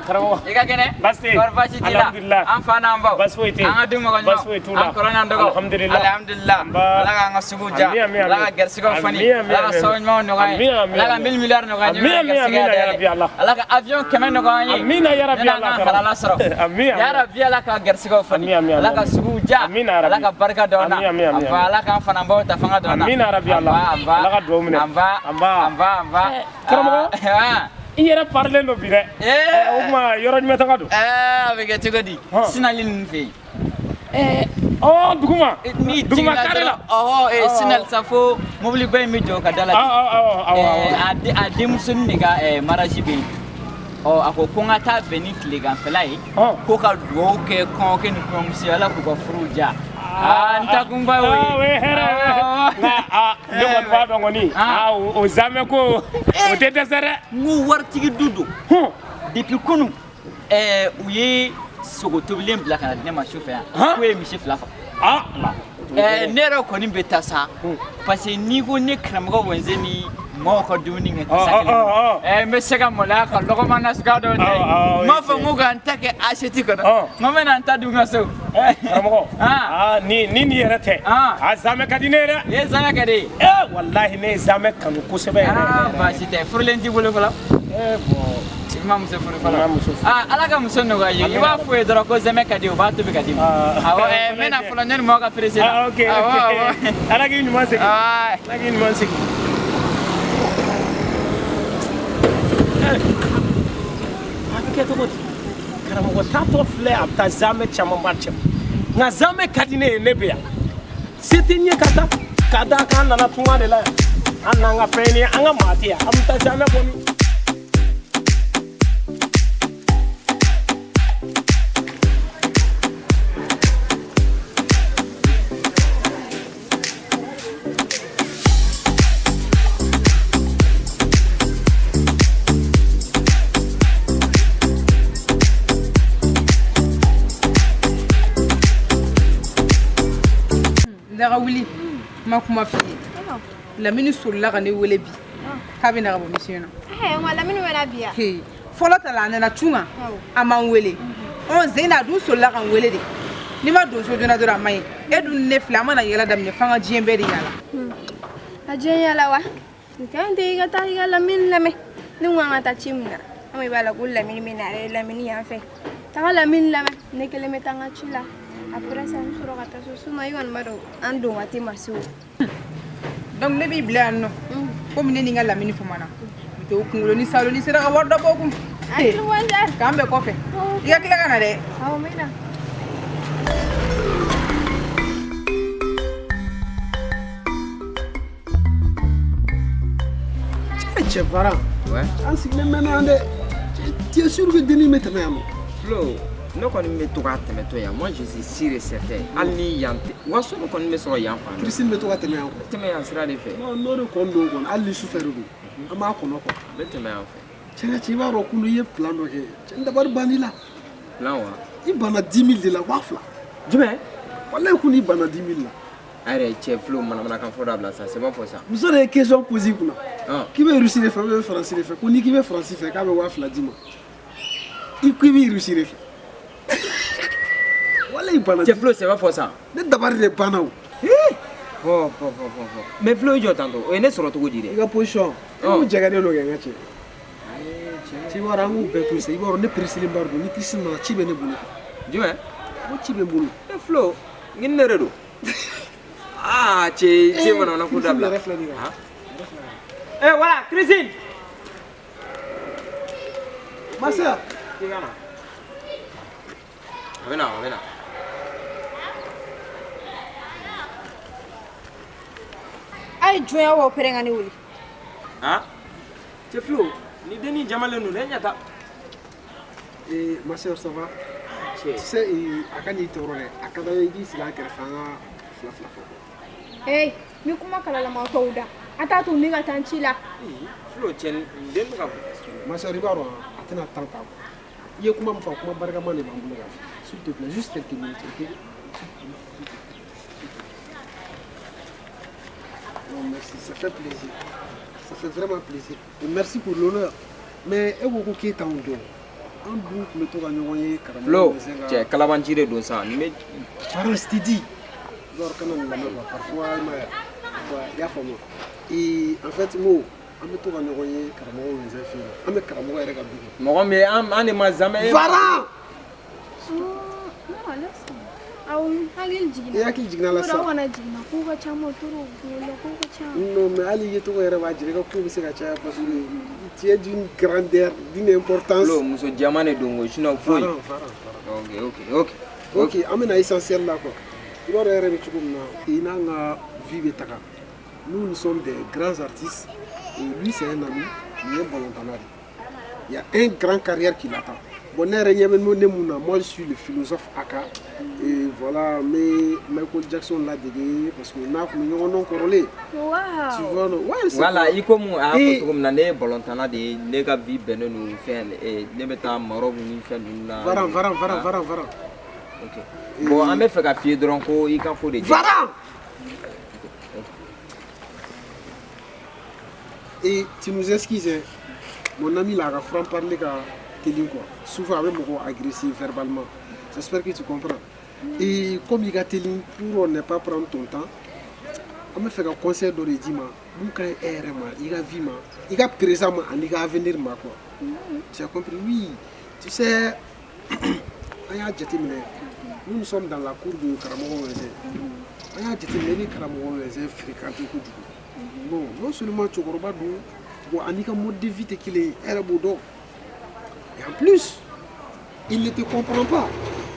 Karamɔgɔ. I ka kɛnɛ? Baasi tɛ yen. Kɔri baasi t'i la? Alhamdulillah. An fa n'an baw. Baasi foyi tɛ yen. An ka du mɔgɔ ɲumanw. Baasi foyi t'u la. An kɔrɔ n'an dɔgɔw. Alhamdulillah. Alhamdulillah. An ba. Ala k'an ka sugu diya. Amin, amin, amin. Ala ka gɛrisigɛw fani. Amin, amin, Ala ka amin. sababu ɲumanw nɔgɔya an ye. Amin, amin, Ala ka amin. 1000 milliards nɔgɔya an ye. Amin, amin, amin, ya Rabbi Allah. Ala ka avion 100 nɔgɔya an ye. Amin, ya Rabbi Yanni an Allah, ka halala sɔrɔ. Amin, amin. Ya Rabbi Ala ka gɛrisigɛw fani. Amin, amin, Ala ka amin. suguw diya. Amin, ya Rabbi. Ala ka barika don an na. Amin, amin, amin, An ba, Ala k'an fana baw ta fanga don an na. Amin, ya Rabbi An ba, Allah. an ba. Ala ka duwawu minɛ. An ba. An ba. An ba, an ba. Karamɔgɔ. Ah, I yɛrɛ parilen don bi dɛ. Eh. O tuma yɔrɔ jumɛn taga don? A bɛ kɛ cogo di? Hɔn. Sinali ninnu fɛ yen. Ɔ duguma. Ni Duguma jiginna kare la. dɔrɔn, ɔhɔ, Sinali sa fo mobiliba in bɛ jɔ ka da la. Awɔ, awɔ, awɔ, awɔ. A denmusonin de ka mariage bɛ yen. Ɔ a ko ko n ka taa bɛn ni tileganfɛla ye. Hɔn. Ko ka dugawu kɛ kɔɲɔkɛ ni kɔɲɔmuso ye, Ala k'u ka furuw diya. Aa n takunba y'o ye. O ye hɛrɛ ye. Awɔ. Nka ne kɔni b'a dɔn kɔni. Ah. O zamɛ ko o tɛ dɛsɛ dɛ. N ko waritigi du don. Hɔn. Depuis kunun u ye sogo tobilen bila ka na di ne ma su fɛ yan. Han? K'u ye misi 2 faga. Ah. Ne yɛrɛ kɔni bɛ taa sa parce que n'i ko ne karamɔgɔ Wenze ni maaw ka dumuni kɛ tasa kelen Ɔ, ɔ, kɔnɔ, n bɛ se ka maloya ka lɔgɔma nasuguya dɔw Ɔ, ɔ, tɛ. N m'a fɔ n ko ka n ta kɛ assiette kɔnɔ. Ɔ. N ko n bɛna n ta dun n ka so. Karamɔgɔ. Ah. Ni nin yɛrɛ tɛ. Ah. Zamɛ ka di ne ye dɛ. I ye zamɛ kɛ de. Walahi ne ye zamɛ kanu kosɛbɛ yɛrɛ. Aa yɛrɛ. baasi tɛ, furulen t'i bolo fɔlɔ. Bon. I ma muso furu fɔlɔ. N ma muso furu. Ala ka muso nɔgɔya i ye. I b'a f'u ye dɔrɔn ko zɛmɛ ka di, u b'a tobi ka d'i ma. Awɔ, n bɛna fɔlɔ ɲɔni mɔgɔ ka pressé la. Ok, Awɔ, ok. awɔ. Ala k'i ɲuman segin. Ah. Ala k'i ɲuman segin. A bɛ kɛ cogo di? Karamɔgɔ taatɔ filɛ a bɛ taa zamɛ camanba cɛ. Nka zamɛ ka di ne ye, ne bɛ yan. Se tɛ n ye ka taa. Ka d'a kan an nana tunga de la yan. An n'an ka fɛn ɲini, an ka maa tɛ yan. An bɛ taa zamɛ bɔ min? Daga wuli ma kuma f'i ye. Lamini solila ka ne wele bi k'a bɛ na ka bɔ mission na. Nka Lamini bɛ na bi yan. He, fɔlɔ ta la a nana cun kan, a ma n wele. Ɔ Zeyina a dun solila ka n wele de. N'i ma don so joona dɔrɔn a ma ɲi. E dun ne filɛ an mana yɛlɛ daminɛ f'an ka diɲɛ bɛɛ de yaala. A diɲɛ yaala wa? Nin ka ɲi tɛ i ka taa i ka Lamini lamɛn. Ne ko an ka taa ci min na, an b'a la ko Lamini bɛ na yɛrɛ Lamini yan fɛ. Taga Lamini lamɛn, ne kelen bɛ taa n ka ci la. Après ça, n bɛ sɔrɔ ka taa so. Sinon i kɔni b'a dɔn an don waati ma se o. Donc ne b'i bila yan nɔ. Komi ne ni n ka Lamini famana. Bi o kunkolo ni salo ni sera ka wari dɔ bɔ o kun. A ti wari. K'an bɛn kɔfɛ. I ka tila ka na dɛ. Awɔ, n bɛ na. Cɛ fara. An sigilen mɛnna yan dɛ. Tu es sûr que dennin bɛ tɛmɛ yan nɔ? Flo, ne kɔni bɛ to k'a tɛmɛtɔ yan. Moi je suis sûr et certain. Hali ni yan tɛ, waso kɔni bɛ sɔrɔ yan fan. Christine bɛ to ka tɛmɛ yan kɔ. Tɛmɛ yan sira de fɛ. Non, n'o de kɔni don kɔni, hali ni sufɛ de don, an b'a kɔnɔ kɔ. N bɛ tɛmɛ yan fɛ. Cɛ cɛ, i b'a dɔn kunun i ye plan dɔ kɛ. Cɛ, n dabali bann'i la. Plan wa? I banna 10 000 de la, 2000. Jumɛn? Walayi kunun i banna 10 000 la. A yɛrɛ cɛ Flo manamanakan fɔ dabila sa, c'est bon fɔ sa. Muso de ye question posé i kunna. K'i bɛ Russie de fɛ ou bien Faransi de fɛ? Ko n'i k'i bɛ Faransi fɛ k'a bɛ 2000 d'i ma. I ko i bɛ Russie de fɛ. Walayi banna. Cɛ Flo, c'est bon fɔ sa. Ne dabali de banna o. Fɔ fɔ fɔ fɔ fɔ. Mais Flo i jɔ tantôt, o ye ne sɔrɔ cogo di dɛ? I ka position. E ko jɛgɛden dɔ kɛ n ka cɛ. Cɛ, i b'a dɔn an k'u bɛɛ to yen sa, i b'a dɔn ne pressé ba don, ni Christine nana ci bɛ ne bolo. Jumɛn? Ko ci bɛ n bolo. E Flo, n ne de don. Ah cɛ, cɛ manamana ko dabila. Christine yɛrɛ filɛ nin ye. Eh voilà, Christine. Ma sœur. K'i ka na. A bɛ na, a bɛ na. A ye jɔnya wa pɛrɛn ka ne wele. Han? Cɛ Flo, ni dennin jamalen don dɛ, ɲɛ ta. Eh, ma sœur, ça va? Tu sais, a ka n'i tɔɔrɔ dɛ, a ka d'an ye i k'i sigi an kɛrɛfɛ an ka fila fila fɔ. Hey, ni kuma kalalama tɔw da. A t'a to ne ka taa n ci la. Flo cɛ, den bɛ ka. Ma sœur, i b'a dɔn a tɛna temps ta quoi. I ye kuma min fɔ, kuma barikama de b'an bolo k'a fɔ. S'il te plaît, juste quelques minutes, ok? Non, merci, ça fait plaisir. Ça fait vraiment plaisir. Et merci pour l'honneur. Mais e ko ko k'e t'anw dɔn. An dun tun bɛ to ka ɲɔgɔn ye karamɔgɔ Flo Wɛnzɛn ka cɛ kalabanci de don sa nin bɛ Faran je t'ai dit. Genre kana nin lamɛn quoi parfois i m'a ye wa i y'a faamu. Et en fait n ko an bɛ to ka ɲɔgɔn ye karamɔgɔ Wɛnzɛn fɛ yen an bɛ karamɔgɔ yɛrɛ ka du kɔnɔ. Mɔgɔ min an de ma zamɛ. Faran! Non, laisse. Awɔ, n hakili jiginna. I hakili jiginna la sisan. Yɔrɔ kana jiginna, kow ka ca ma trop, kunkolo la kow ka ca. Non mais hali i ye tɔgɔ yɛrɛ b'a jira i ka ko bɛ se ka caya parce que tu es d'une grandeur, d'une importance. Flo muso jɛman de don ko sinon foyi. Faran, Faran, Faran. Ok ok ok. Ok, an bɛna essentiel la quoi. I b'a dɔn e yɛrɛ bɛ cogo min na i n'an ka vie bɛ taga. Nous, nous sommes des grands artistes et lui c'est un ami, nin ye balontanna de ye. Il y a un grand carrière qui l'attend. Bon, ne yɛrɛ ɲɛ bɛ ne mun na, moi je suis le philosophe Aka. Et voilà, n bɛ Michael Jackson ladege parce que n'a tun bɛ ɲɔgɔn dɔn kɔrɔlen. Wow. Tu vois, non? Ouais, c'est Voilà, i komi a y'a fɔ Et- cogo min na ne ye balontanna de ye ne ka vie bɛnnen don fɛn ne bɛ taa Maroc ni fɛn ninnu na. Varan, Varan, Varan, Ah, Varan, Varan. Ok. Bon an bɛ fɛ ka f'i ye dɔrɔn ko i ka ko de jɛ. Varan! Et tu nous excuses, hein. Mon ami là, a franc parler ka teli quoi. Souvent avec mɔgɔw agressé verbalement. J'espère que tu comprends. Et comme i ka teli, pour ne pas prendre ton temps, an bɛ fɛ ka conseil dɔ de d'i ma mun ka ɲi e yɛrɛ ma, i ka vie ma, i ka présent ma ani i ka avenir ma quoi. Tu as compris? Oui. Tu sais, an y'a jateminɛ, nous nous sommes dans la cour de karamɔgɔ Wɛnzɛn. An y'a jateminɛ i bɛ karamɔgɔ Wɛnzɛn fréquenter kojugu. Bon, non seulement cɛkɔrɔba don, bon ani ka mode de vie tɛ kelen ye, e yɛrɛ b'o dɔn. Et en plus, il ne te comprend pas.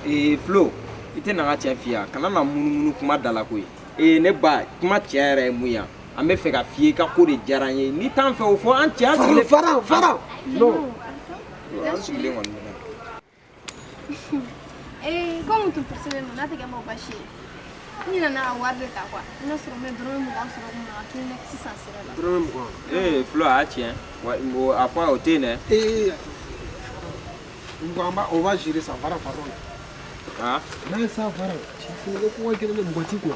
Ee Flo i tɛ na n ka cɛ f'i ye kana na munumunu kuma da la koyi. Ee ne ba kuma tiɲɛ yɛrɛ ye mun ye an bɛ fɛ ka f'i ye i ka ko de diyara an ye n'i t'an fɛ o fɔ an cɛ an sigilen. Faran, Faran, Faran. Non. An sigilen kɔni bɛ. Eh, comme tun pressé don n'a tɛ kɛ ma baasi ye. N ɲinɛna ka wari de ta quoi. N'a sɔrɔ n bɛ dɔrɔmɛ 20 sɔrɔ kun na ka Kleenex sisan sira la. Dɔrɔmɛ 20. Ee Flo a y'a tiɲɛ wa a fɔ o tɛ yen dɛ. Ee, mugan on va gérer ça, Varan, pardon. Ah N'a ça, Varan, cɛ fɛnɛ ko ka gɛlɛn dɛ, mɔgɔ t'i kunna.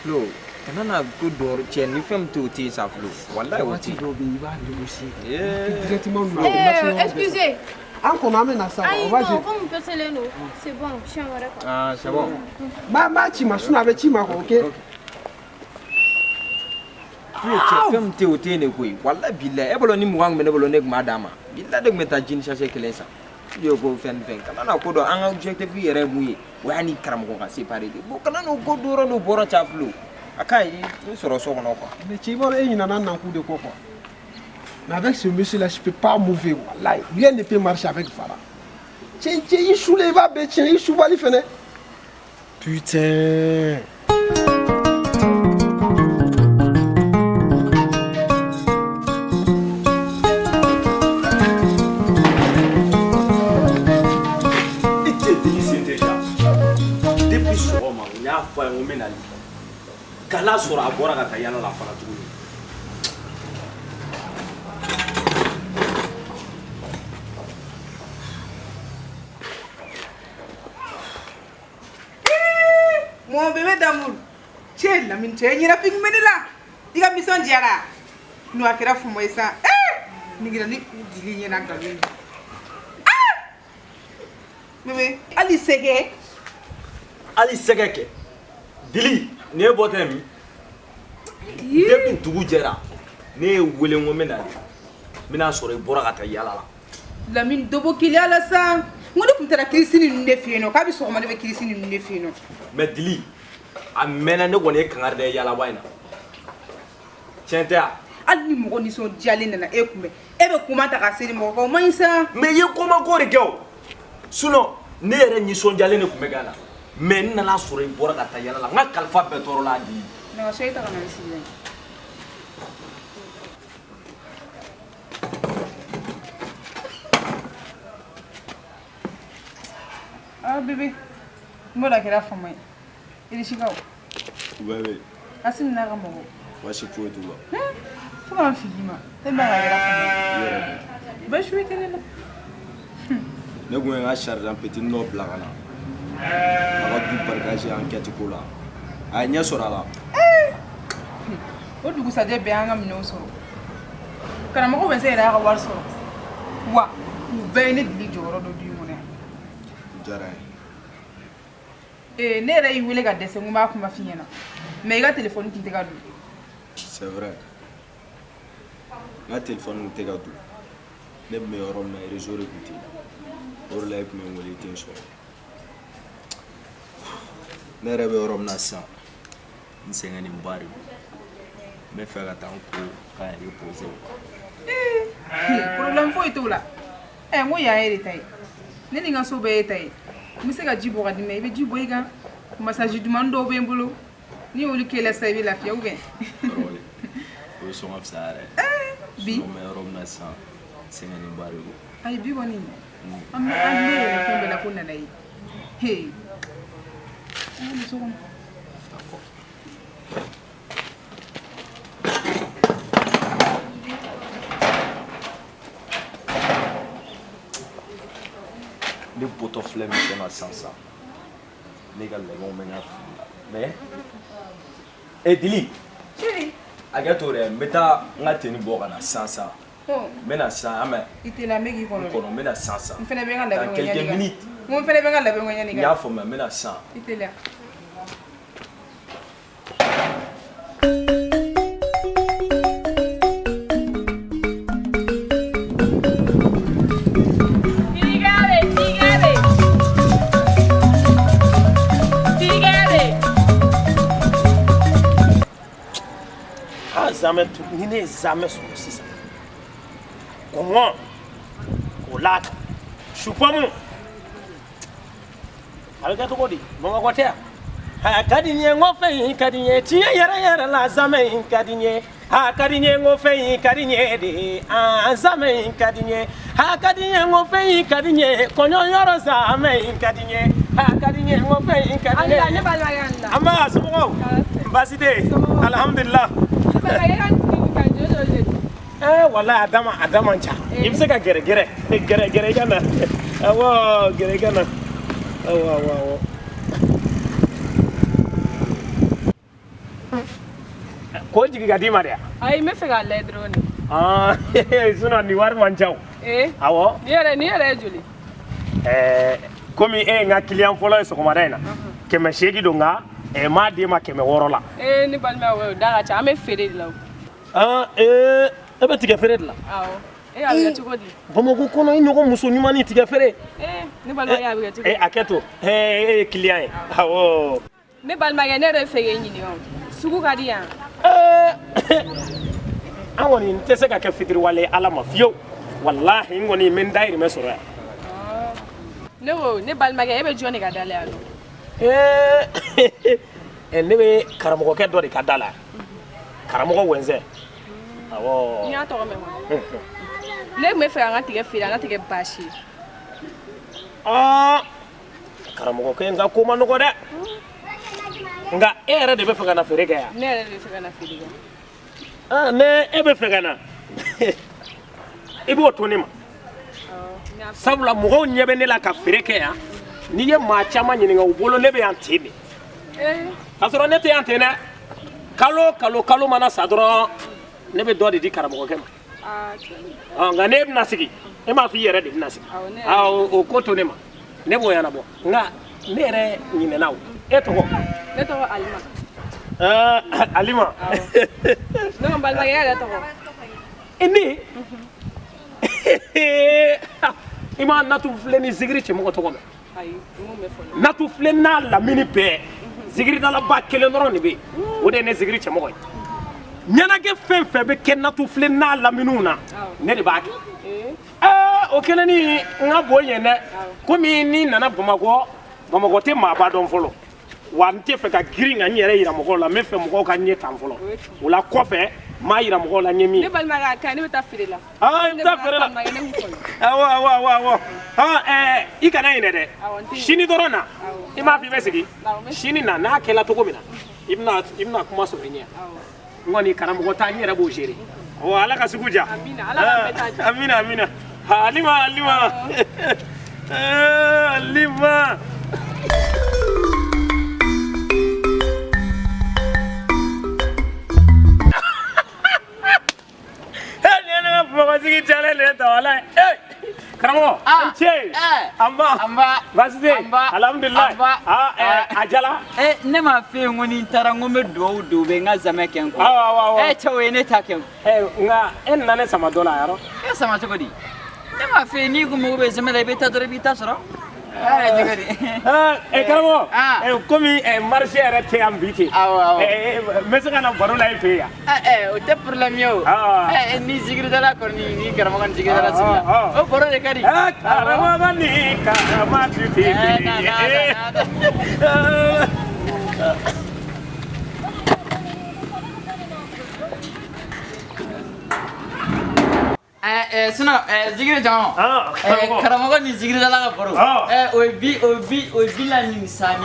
Flo kana na ko dɔ cɛ ni fɛn min tɛ o tɛ yen sa Flo walayi o tɛ Waati yen. dɔw bɛ yen, i b'a négocier. Ee. Directement, nous, Eh, excusez. An kɔnɔ an bɛ na sa, Ayi on va non, gérer. comme pressé don, c'est bon, siɲɛ wɛrɛ quoi. Ah c'est bon. N b'a ci ma, sinon a bɛ ci ma quoi, ok? Flo cɛ fɛn min tɛ yen o tɛ yen de koyi walayi bilayi e bolo ni 20 tun bɛ ne bolo ne tun b'a d'a ma bilayi ne tun bɛ taa jini sachet kelen san. I ko fɛn fɛn kana na ko dɔn an ka objectif yɛrɛ ye mun ye o y'a ni karamɔgɔ ka séparé de bon kana n'o ko dɔrɔn n'o bɔra ca Flo a ka ɲi i sɔrɔ so kɔnɔ quoi. Mais tu vois, il y en a un coup de quoi quoi. Mais avec ce monsieur-là, je ne peux pas mouver. Wallahi, rien ne peut marcher avec Farah. Tiens, tiens, il choule, il va, tiens, il choule, il fait. Putain. I cɛ deli sen tɛ ja depuis sɔgɔma n y'a fɔ a ye n ko n bɛ nali k'a n'a sɔrɔ a bɔra ka taa yala la fana tuguni. Mon bébé d'amour. Cɛ Lamini cɛ ɲɛna fin bɛ ne la. I ka mission diyara. N'o a kɛra fumo ye sa. Eh! Nin kɛra ni dili ɲɛna nkalon ye. Ah! Bébé, hali sɛgɛ. Hali sɛgɛ kɛ dili nin ye bɔ tɛ min depuis dugu jɛra ne ye wele n ko n bɛ nali n bɛna sɔrɔ i bɔra ka taa yala la. Lamini dɔ bɔ keleya la sa. N ko ne tun taara Kirisi ninnu de fɛ yen nɔ. K'a bɛ sɔgɔma ne bɛ Kirisi ninnu de fɛ yen nɔ. Mais dili a mɛnna ne kɔni ye kangari da ye yalaba in na tiɲɛ tɛ wa. Hali ni mɔgɔ nisɔndiyalen nana e kunbɛn, e bɛ kuma ta ka seri mɔgɔ kan, o man ɲi sa. Mais i ye komako de kɛ o sinon ne yɛrɛ nisɔndiyalen de tun bɛ ka na mais n nana sɔrɔ i bɔra ka taa yala la n ka kalifa bɛɛ tɔɔrɔ la a dili. Na ka e ta ka na n sigi yan. Ah bébé, n b'o la kɛra fama ye. Irisikaw, Bébé, Asimi n'a ka mɔgɔw. baasi foyi t'u la. Fo k'an fili ma. E b'a ka kɛra fama ye. Baasi foyi tɛ ne la. Ne kun ye n ka sergent petit dɔ bila ka na a ka du barikasi enquête ko la a ye ɲɛ sɔrɔ a la. O dugusajɛ bɛɛ y'an ka minɛnw sɔrɔ. Karamɔgɔ bɛ se yɛrɛ y'a ka wari sɔrɔ. Wa u bɛɛ ye ne dili jɔyɔrɔ dɔ di. Diyara n ye. Ee, ne yɛrɛ y'i wele ka dɛsɛ, n ko n b'a kuma f'i ɲɛna, mais i ka téléphone tun tɛ ka don. C'est vrai. N ka téléphone tun tɛ ka don. Ne tun bɛ yɔrɔ min na, réseau de tun tɛ yen. O de la e tun bɛ n wele, i tɛ n sɔrɔ. Ne yɛrɛ bɛ yɔrɔ min na sisan, n sɛgɛnnenba de don. N bɛ fɛ ka taa n ko ka n reposer quoi. Ee, problème foyi t'o la. Ɛ, n ko yan ye de ta ye, ne ni n ka so bɛɛ ye ta ye. N bɛ se ka ji bɔ ka d'i ma, i bɛ ji bɔ i kan. Massage dumani dɔw bɛ n bolo, n'i y'olu k'e la sisan, i bɛ lafiya ou bien? Kɔrɔlen, o bɛ sɔn ka fisaya yɛrɛ. Bi Sinon n bɛ yɔrɔ min na sisan, n sɛgɛnnenba de don. Ayi, bi kɔni an bɛ an bɛ yɛlɛ fɛn bɛɛ la ko nana ye. He, an ka don so kɔnɔ. D'accord. Ne bɔtɔ filɛ mission na sisan sisan, ne ka labɛnw bɛ n ka fili la, mais e Dili. Chéri. Hakɛ to dɛ, n bɛ taa n ka tenue bɔ ka na sisan sisan. Ɔ. N bɛ na sisan, an bɛ. I teliya, n bɛ k'i N kɔnɔ dɛ. kɔnɔ, n bɛ na sisan sisan. N fɛnɛ bɛ n ka Dans labɛnw kɛ quelques yanni ka minutes. N ko n fɛnɛ bɛ n ka labɛnw kɛ yanni N ka y'a faamuya, n bɛ na sisan. I teliya. Tigare, tigare. Tigare. A zamɛ tu ni ne ye zamɛ sɔrɔ sisan, kɔngɔ k'o l'a kan, supɔmu a bɛ kɛ cogo di? Bamakɔ tɛ yan. A ka di n ye, n ko fɛn in ka di n ye tiɲɛ yɛrɛ yɛrɛ la, zamɛ in ka di n ye. A ka di n ye, n ko fɛn in ka di n ye de. A zamɛ in ka di n ye. A ka di n ye, n ko fɛn in ka di n ye. Kɔɲɔ yɔrɔ zamɛ in ka di n ye. A ka di n ye, n ko fɛn in ka di n ye. Ala, ne balimakɛ, an la. An b'a somɔgɔw, baasi tɛ yen, alihamudulila. Ne balimakɛ, ka nin tigi nin kan joli joli de don? Walayi, a da man ca. I bɛ se ka gɛrɛ gɛrɛ gɛrɛ gɛrɛ i ka na. Awɔ, gɛrɛ i ka na. Awɔ, awɔ, awɔ. K'o jigin ka d'i ma de? Ayi, n bɛ fɛ k'a lajɛ dɔrɔn de. Ah, sinon nin wari man ca o. Ee. Awɔ. Nin yɛrɛ ye joli? Komi e ye n ka client fɔlɔ ye sɔgɔmada in na, 800 don, nka n m'a d'e ma 600 la. Ee, ne balima, o da ka ca, an bɛ feere de la o. Ah, ee, e bɛ tigɛ feere de la? Awɔ. E, a bɛ kɛ cogo di? Bamakɔ kɔnɔ, i ɲɔgɔn muso ɲuman ni tigɛ feere. Ee, ne balimakɛ, a bɛ kɛ cogo E di? a kɛ to, e ye client ye, awɔ. Ne balimakɛ, ne yɛrɛ bɛ fɛ k'e ɲininka o. Sugu ka di yan? An kɔni n tɛ se ka kɛ fitiriwale ye Ala ma fiyewu, walahi, n kɔni n bɛ n dayirimɛ sɔrɔ yan. Ne ko, ne balimakɛ, e bɛ jɔn de ka da la yan nɔ? Ee, ne bɛ karamɔgɔkɛ dɔ de ka da la yan, karamɔgɔ Wɛnzɛn, awɔ. N y'a tɔgɔ mɛn kɔni. Ne tun bɛ fɛ ka n ka tigɛ feere, a ka tigɛ baasi ye. Aa, karamɔgɔkɛ in ka ko ma nɔgɔ dɛ, nka e yɛrɛ de bɛ fɛ ka na feere kɛ yan? Ne yɛrɛ de bɛ fɛ ka na feere kɛ. Aa, ne e bɛ fɛ ka na, i b'o to ne ma, sabula mɔgɔw ɲɛ bɛ ne la ka feere kɛ yan. N'i ye maa caman ɲininka, u bolo ne bɛ yan ten de, k'a sɔrɔ ne tɛ yan ten dɛ. Kalo kalo, kalo mana sa dɔrɔn, ne bɛ dɔ de di karamɔgɔkɛ ma. Aa, tiɲɛ. Ɔ, nka ne bɛna sigi, e m'a fɔ i yɛrɛ de bɛna sigi? Awɔ, ne yɛrɛ. Aa, o ko to ne ma, ne b'o ɲɛnabɔ. Nka ne yɛrɛ ɲinɛna o, e tɔgɔ? Ne tɔgɔ Alima. Aa, Alima. Ne ko, n balimakɛ, e yɛrɛ tɔgɔ? E, ne, i m'a natu filɛ ni zigiri cɛmɔgɔ tɔgɔ mɛn? Ayi, n m'o mɛn fɔlɔ. Natu filɛ n'a lamini bɛɛ, zigiridalaba kelen dɔrɔn de bɛ yen, o de ye ne zigiri cɛmɔgɔ ye. Ɲɛnajɛ fɛn fɛn bɛ kɛ natu filɛ n'a laminiw na, ne de b'a kɛ. Ɛɛ, o kɛlen ni n ka bon yen dɛ, komi n'i nana Bamakɔ, Bamakɔ tɛ maaba dɔn fɔlɔ wa. N tɛ fɛ ka girin ka n yɛrɛ yira mɔgɔw la, n bɛ fɛ mɔgɔw ka ɲɛ tan fɔlɔ. O la kɔfɛ, n m'a yira mɔgɔw la n ye min Ne ye. balimakɛ, a ka ɲi, ne bɛ taa feere la. Aa, i bɛ taa feere la? Ne balimakɛ, ne b'u kɔnɔ. Awɔ, awɔ, ɛɛ, i kana ɲinɛ dɛ. Awɔ, n tɛ ɲinɛ. Sini dɔrɔn na, i m'a fɔ i bɛ sigi? Awɔ, n bɛ sigi. Sini na, n'a kɛla cogo min na, i bɛna kuma sɔrɔ i ɲɛ. N kɔni, karamɔgɔ ta, n yɛrɛ b'o gérer. Awɔ, Ala ka sugu diya. Amina, Ala k'an bɛɛ ta diya. Amina, amina. Alima, Alima. Eh, Alima. Eh, nin ye ne ka Bamakɔ sigi diyalen de ye tan, walayi. Eh, karamɔgɔ, an ce. An Anba. Anba. Baasi tɛ yen. Anba. Alhamdulilayi. Anba. Aa a jala. Ne m'a f'e ye n ko ni n taara n ko n bɛ duwawu don u bɛ n ka zamɛ kɛ n kɔ. Awɔ awɔ awɔ. Cɛ o ye ne ta kɛ. Nka e nana ne sama dɔ la a yɔrɔ. E sama cogo di? Ne m'a f'e ye n'i kun mago bɛ zamɛ la i bɛ taa dɔrɔn i b'i ta sɔrɔ. Cogo di? Karamɔgɔ. Komi marché yɛrɛ tɛ yan bi ten. Awɔ awɔ. N bɛ se ka na baro la i fɛ yen yan. O tɛ problème ye o. Ni zikiridala kɔni ni karamɔgɔ ni zikiridala sigila. O baro de ka di. Karamɔgɔ ni karamɔgɔ tɛ kelen ye. Sinon zikiri jama. Karamɔgɔ ni zikiridala ka baro. O ye bi o bi o ye 43 ye sa.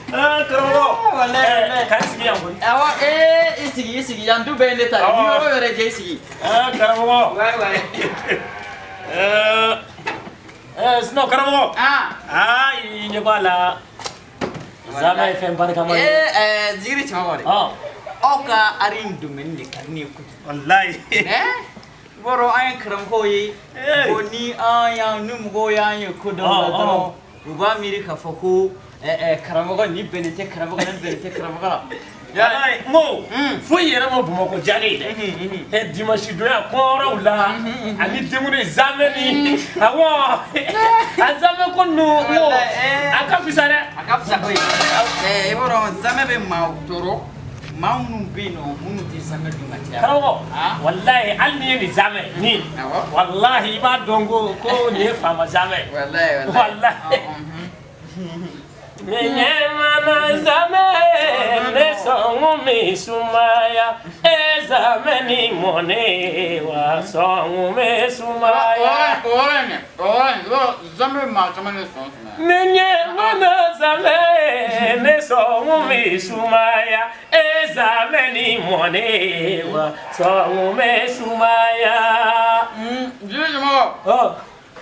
Karamɔgɔ. Walayi. K'an sigi yan koyi. Awɔ i sigi i sigi yan du bɛɛ ye ne ta ye. Ni yɔrɔ o yɔrɔ jɛ i sigi. Karamɔgɔ. Ouais ouais. Sinon karamɔgɔ. I ɲɛ b'a la. Zama ye fɛn barikama ye. Zikiri cɛman dɛ. Aw ka ari in domaine de ka di ne ye kojugu. Walayi. Bɔrɔ an ye karamɔgɔw ye ko ni an y'an ni mɔgɔw y'an ye ko dɔw la dɔrɔn u b'a miiri k'a fɔ ko karamɔgɔ ni bɛnnen tɛ karamɔgɔ ni bɛnnen tɛ karamɔgɔ la. Walayi n ko foyi yɛrɛ ma Bamakɔ diya ne ye dɛ. Dimanche donya kɔrɔw la ani denkundi zamɛ ni awɔ a zamɛ ko ninnu n ko a ka fisa dɛ. A ka fisa koyi. I b'a dɔn zamɛ bɛ maaw tɔɔrɔ. Maa minnu bɛ yen nɔ minnu tɛ zamɛ dun ka caya. Karamɔgɔ walayi hali n'i ye nin zamɛ nin walahi i b'a dɔn ko nin ye faama zamɛ ye. Walayi walayi. Ne ɲɛ mana zamɛ ne sɔngɔ bɛ sumaya e zamɛ ni mɔnɛ wa sɔngɔ bɛ sumaya. O yɔrɔ in dɛ o yɔrɔ in i b'a dɔn zamɛ bɛ maa caman de sɔn sumaya. Ne ɲɛ mana zamɛ ne sɔngɔ bɛ sumaya e zamɛ ni mɔnɛ wa sɔngɔ bɛ sumaya. Jiri jama i b'a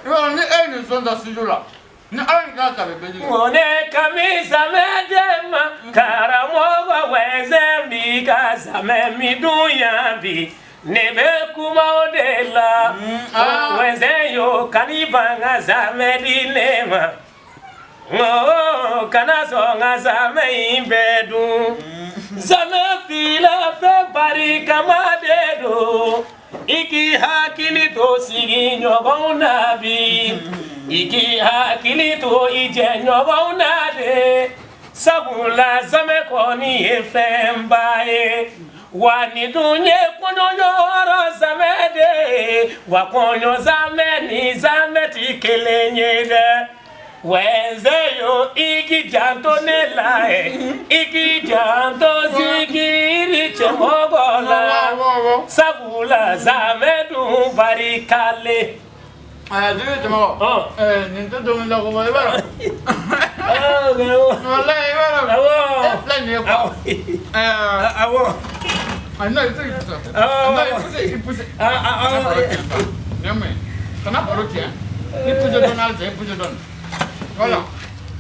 dɔn ni e ye nin sɔn ta studio la. Ni ala ni k'a ta bɛ bɛɛ jiri. Mɔnɛ kami zamɛ den ma karamɔgɔ wɛzɛ mi ka zamɛ mi dun yan bi. Ne bɛ kuma o de la. Wɛzɛ yo kani ban ka zamɛ di ne ma. Kana sɔn ka zamɛ in bɛɛ dun. Zamɛ fila fɛn barikama de don. I k'i hakili to sigiɲɔgɔnw na bi. I k'i hakili to i jɛɲɔgɔnw na de. Sabula zamɛ kɔni ye fɛnba ye. Wa ni dun ye kɔɲɔyɔrɔ zamɛ de ye. Wa kɔɲɔ zamɛ ni zamɛ ti kelen ye dɛ. Wɛnzɛ yo i k'i janto ne la ye. I k'i janto zikiri cɛmɔgɔ la. Sabula zamɛ dun barikalen. Jiri cɛmɔgɔ nin tɛ dɔnkili la ko bɔ i b'a dɔn. Walayi i b'a dɔn. E filɛ nin ye quoi. Awɔ. Non, i tɛ se k'i pousser. Non, i pousser i pousser. Kana baro tiɲɛ sa. Nin ye mun ye? Kana baro tiɲɛ. I pousser dɔɔni halisa i pousser dɔɔni. Voilà.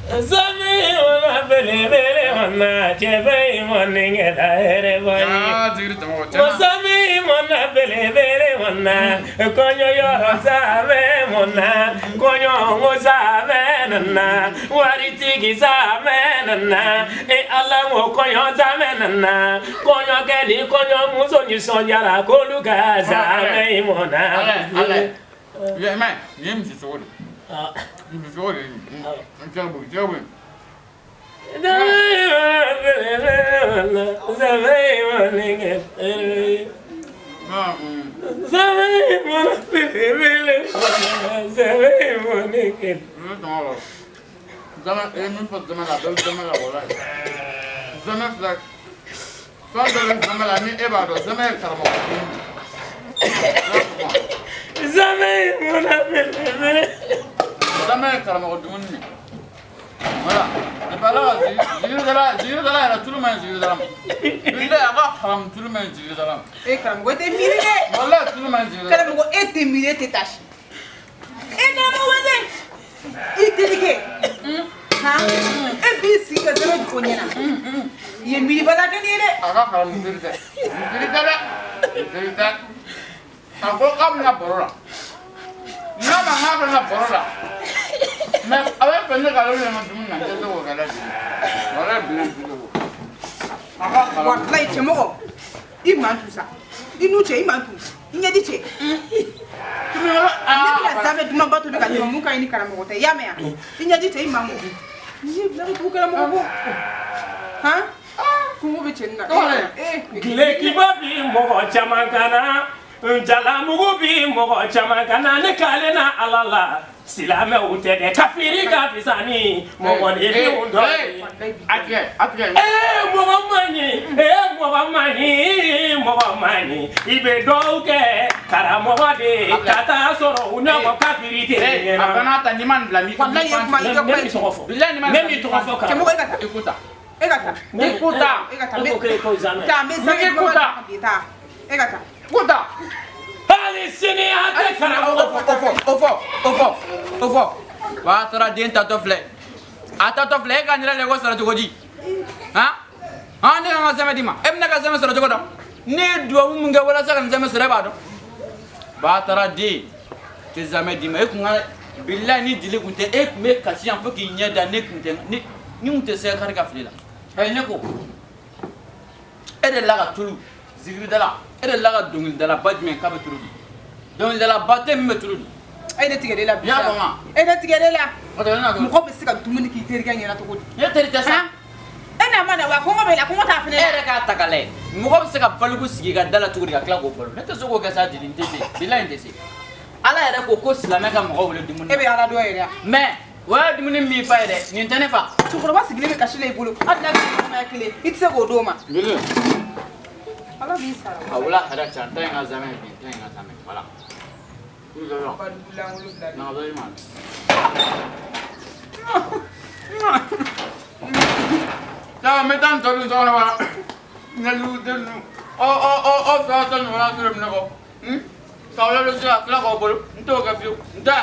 Zamɛ mɔna belebele mɔna cɛbɛ mɔningɛla hɛrɛ bɔ ye. Jiri cɛmɔgɔ tiɲɛ na. Zamɛ mɔna belebele mɔna kɔɲɔ yɔrɔ zamɛ mɔna kɔɲɔ zamɛ nana waritigi zamɛ nana e ala ko kɔɲɔ zamɛ nana kɔɲɔkɛ ni kɔɲɔmuso nisɔndiyara k'olu ka zamɛ mɔna. Ala ala i m'a ye nin ye misi sogo de ye. Misi sogo de ye nin ye. N tɛgɛ bɔ i tɛgɛ bɔ yen. Zamɛ i ye min fɔ zamɛ la a bɛɛ bɛ zamɛ la walayi. Zamɛ filɛ fɛn dɔ bɛ zamɛ la ni e b'a dɔn zamɛ ye karamɔgɔ den de ye. Zamɛ mɔna belebele. Zamɛ ye karamɔgɔ dumuni de ye. Voilà. Depuis ala ka zikiridala yɛrɛ tulu man ɲi zikiridala ma. Bilayi a ka haramu tulu man ɲi zikiridala ma. Karamɔgɔ e tɛ miiri dɛ. Walayi tulu man ɲi zikiridala ma. Karamɔgɔ e tɛ miiri e tɛ taasi. Karamɔgɔ wɛzɛ i terikɛ. Han e b'i sigi ka zamɛ jɔ ɲɛna. I ye miiribala kɛ nin ye dɛ. A ka haramu teri tɛ. N teri tɛ dɛ. N teri tɛ. A ko k'a bɛna baro la. N'a ma k'a bɛna baro la. Mais a bɛ fɛ ne k'ale yɛlɛma dumuni na, n tɛ se k'o kɛ dɛ jigi. Walayi bilayi n tɛ se k'o kɛ. A ka kalan. Walayi cɛmɔgɔ, i man tu sa. I n'u cɛ, i man tu. I ɲɛji cɛ. Ne bɛna zamɛ dumanba tobi ka d'i ma mun ka ɲi ni karamɔgɔ tɛ. I y'a mɛn wa? I ɲɛji cɛ, i man ko. N'i ye bila ka tugu karamɔgɔ kɔ. Han? Kungo bɛ cɛ nin na. Gilekiba bi mɔgɔ caman kan na, jalamugu bi mɔgɔ caman kan na, ne kalen na Ala la, silamɛw tɛ dɛ, kafiri ka fisa ni mɔgɔninfinw dɔ ye. A tigɛ, a tigɛ. Ee mɔgɔ man ɲi, ee mɔgɔ man ɲi, mɔgɔ man ɲi, i bɛ dɔw kɛ karamɔgɔ de ye ka taa sɔrɔ u n'a kafiri tɛ ɲɛna. A kana ta n'i ma nin bila min. Walayi e kuma i ka kuma Ne m'i tɔgɔ fɔ. Bilayi n'i ma Ne m'i tɔgɔ fɔ karamɔgɔ. Cɛmɔgɔ e ka taa. I ko ta. E ka taa. I ko ta. E ka taa. E ko k'e ko zamɛ. Taa n bɛ zamɛ I ko ta. Taa. E ka taa. Ko ta. Hali sini an tɛ karamɔgɔ. O fɔ, o fɔ, o fɔ, o fɔ. Wa taara den tatɔ filɛ. A tatɔ filɛ, e ka nin yɛrɛ lɛko sɔrɔ cogo di? Han? Han, ne ka n ka sɛmɛ d'i ma. E bɛ ne ka sɛmɛ sɔrɔ cogo dɔn? Ne ye duwawu min kɛ walasa ka nin sɛmɛ sɔrɔ, e b'a dɔn. Ba taara den tɛ zamɛ d'i ma. E kun ka bilayi ni dili kun tɛ, e kun bɛ kasi yan fo k'i ɲɛ da, ne kun tɛ ne ni kun tɛ sɛgɛ kari ka fili la. Ɛ ne ko, e delila ka tulu zikiridala, e delila ka dɔnkilidalaba jumɛn k'a bɛ tulu dun? Dɔnkilidalaba tɛ min bɛ tulu dun. E ne tigɛ de la bi. I y'a faamu wa? E ne tigɛ de la. O tɛ ne na Mɔgɔ bɛ se ka dumuni k'i terikɛ ɲɛna cogo di? Ne teri tɛ sa. E n'a ma na wa kɔngɔ bɛ la, kɔngɔ t'a fɛnɛ E yɛrɛ k'a ta k'a lajɛ, mɔgɔ bɛ se ka baliku sigi i ka da la cogo di ka tila k'o balo? Ne tɛ se k'o kɛ sa jeli, n tɛ se, bilayi n tɛ se. Ala yɛrɛ ko ko silamɛ ka mɔgɔ wele dumuni na. E bɛ Ala dɔn yɛrɛ. Mais o ye dumuni min fa ye dɛ, nin tɛ ne fa. Cɛkɔrɔba sigilen bɛ kasi la i bolo, hali n'a kɛra ɲɛnamaya kelen, i tɛ se k'o d'o ma. Jeli. Ala b'i sara. A wula hɛrɛ ca, n ta in ka zamɛ bi, n ta in ka zamɛ, voilà. Baliku lankolon bila de. Na ka ma. Taa, n bɛ taa nin tɔ dun so kɔnɔ wa. Ɲɛjugu den ninnu. Aw fɛ aw ta ɲɔgɔnna sɔrɔ minɛ kɔ. K'aw ladon sisan ka tila k'aw bolo. N t'o kɛ fiyewu. N tɛ.